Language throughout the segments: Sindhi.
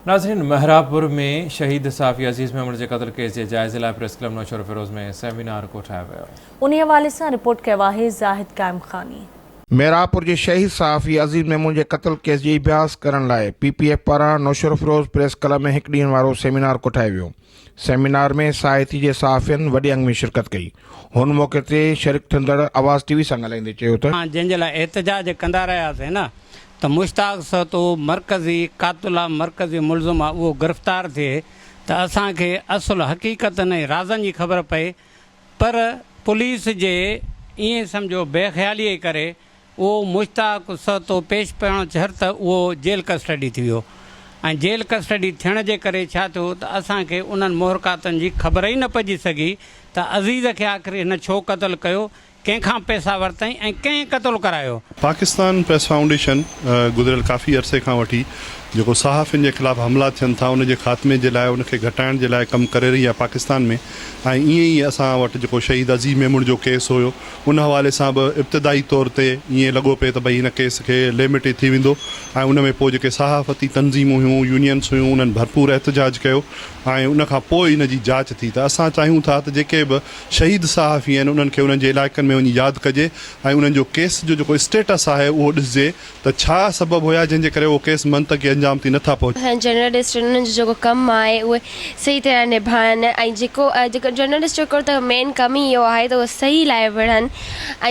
ناظرين محرابپور ۾ شهيد صحافي عزيز ميمڻ جي قتل ڪيس جي جائزي لاء پريس ڪلب نوشهروفيروز ۾ سيمينار ڪوٺايو ويو. انهي حوالي سان رپورٽ ڪيو آهي زاهد قائمخاني. محرابپور جي شهيد صحافي عزيز ميمڻ جي قتل ڪيس جي اڀياس ڪرڻ لاء پي پي ايف پاران نوشهروفيروز پريس ڪلب ۾ هڪ ڏينهن وارو سيمينار ڪوٺايو ويو. سيمينار ۾ ساهتي جي صحافين وڏي انگ ۾ شرڪت ڪئي. هن موقعي تي شرڪ ٿيندڙ آواز ٽي وي سان ڳالهائيندي چيو ته. جنهن جي لاء احتجاج ڪندا رهياسين نه ته مشتاق سهتو مرڪزي قاتل آ مرڪزي ملزم آ اهو گرفتار ٿئي ته اسان کي اصل حقيقتن ۽ رازن جي خبر پئي پر پوليس جي ائين سمجهو بي خيالي جي ڪري اهو مشتاق سهتو پيش پوڻ شرط اهو جيل ڪسٽڊي ٿي ويو ۽ جيل ڪسٽڊي ٿيڻ جي ڪري ڇا ٿيو ته اسان کي انهن محرڪاتن جي خبر ئي نه پئجي سگهي ته عزيز کي آخر هن ڇو قتل ڪيو ڪنهن کان پئسا ورتائين ۽ ڪنهن قتل ڪرايو؟ پاڪستان پريس فائونڊيشن گذريل ڪافي عرصي کان وٺي جيڪو صحافين جي خلاف حملا ٿين ٿا ان جي خاتمي جي لاء ان کي گهٽائڻ جي لاء ڪم ڪري رهي آهي پاڪستان ۾ ۽ ائين ئي اسان وٽ جيڪو شهيد عزيز ميمڻ جو ڪيس هيو ان حوالي سان به ابتدائي طور تي ائين لڳو پئي ته ڀئي هن ڪيس کي ليمٽي ٿي ويندو ۽ ان ۾ پوء جيڪي صحافتي تنظيمون هيون يونينس هيون انهن ڀرپور احتجاج ڪيو ۽ ان کان پوء ان جي جاچ ٿي ته اسان چاهيون ٿا ته جيڪي به شهيد صحافي آهن انهن کي انهن جي علائقن ۾ وڃي ياد ڪجي ۽ انهن جو ڪيس جو جيڪو اسٽيٽس آهي اهو ڏسجي ته ڇا سبب هيا جنهن جي ڪري اهو ڪيس منطقي انجام تي نٿا پهچن. ۽ جرنلسٽ انهن جو جيڪو ڪم آهي اهي صحيح طرح نڀائن ۽ جيڪو جيڪو جرنلسٽ جو هڪڙو ته مين ڪم ئي اهو آهي ته اهي صحيح لاء وڙهن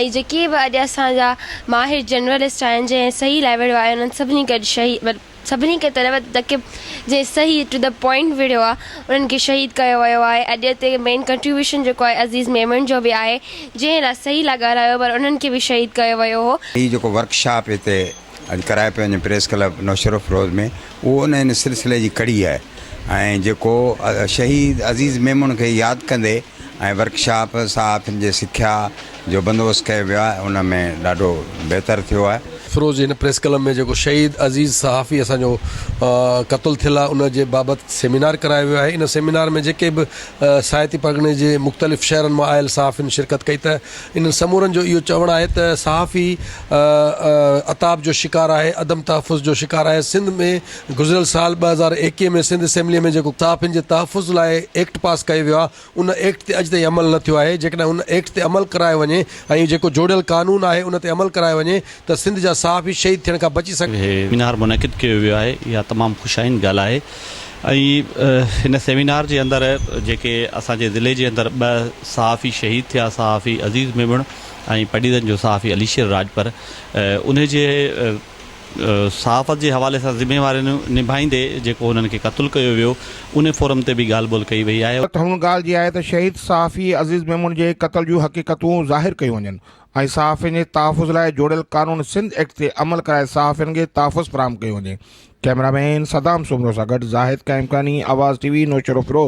۽ جيڪي به اڄ اسان جا ماهر جرنلسٽ آهن جنهن صحيح لاء وڙهيو آهي انهن سڀني کي اڄ شهيد سڀني کي ته نه جيڪي جنهن صحيح ٽو the point وڙهيو آ انهن کي شهيد ڪيو ويو آهي اڄ اتي مين ڪنٽريبيوشن جيڪو آهي عزيز ميمڻ جو به آهي جنهن لاء صحيح لاء ڳالهايو پر انهن کي به شهيد ڪيو ويو هو. هي جيڪو ورڪشاپ هتي اڄ ڪرايو پيو وڃي پريس ڪلب نوشهروفيروز ۾ اهو ان هن سلسلي جي ڪڙي آهي ۽ جيڪو شهيد عزيز ميمڻ کي ياد ڪندي ۽ ورڪشاپ صحافين جي سکيا جو بندوبست ڪيو ويو آهي ان ۾ ڏاڍو بهتر ٿيو آهي. فيروز جي هن پريس ڪلب ۾ جيڪو شهيد عزيز صحافي اسان جو قتل ٿيل آهي ان جي بابت سيمينار ڪرايو ويو آهي ان سيمينار ۾ جيڪي به ساهتي پرڳڻي جي مختلف شهرن مان آيل صحافين شرڪت ڪئي ته انهن سمورن جو اهو چوڻ آهي ته صحافي عتاب جو شڪار آهي عدم تحفظ جو شڪار آهي سنڌ ۾ گذريل سال 2021 ۾ سنڌ اسيمبلي ۾ جيڪو صحافين جي تحفظ لاء ايڪٽ پاس ڪيو ويو آهي ان ايڪٽ تي اڄ تائين عمل نه ٿيو آهي، جيڪڏهن ان ايڪٽ تي عمل ڪرايو وڃي ۽ جيڪو جوڙيل قانون آهي ان تي عمل ڪرايو وڃي ته سنڌ جا صحافي شهيد ٿيڻ کان بچي سگهن. سيمينار منعقد ڪيو ويو آهي اها تمام خوش آئند ڳالهه آهي ۽ هن سيمينار جي اندر جيڪي اسان جي ضلعي جي اندر ٻه صحافي شهيد ٿيا صحافي عزيز ميمڻ ۽ پڊيدن جو صحافي علي شير راڄپر انهي جي صحافت جي حوالي سان ذميوارين نڀائيندي جيڪو هنن کي قتل ڪيو ويو ان فورم تي به ڳالهه ٻولهه ڪئي وئي آهي. ضرورت هن ڳالهه جي آهي ته شهيد صحافي عزيز ميمڻ جي قتل جون حقيقتون ظاهر ڪيون وڃن ۽ صحافين جي تحفظ لاء جوڙيل قانون سنڌ ايڪٽ تي عمل ڪرائي صحافين کي تحفظ فراهم ڪيو وڃي. ڪئميرا مين صدام سومرو سان گڏ زاهد قائمخاني، آواز ٽي وي، نوشهروفيروز.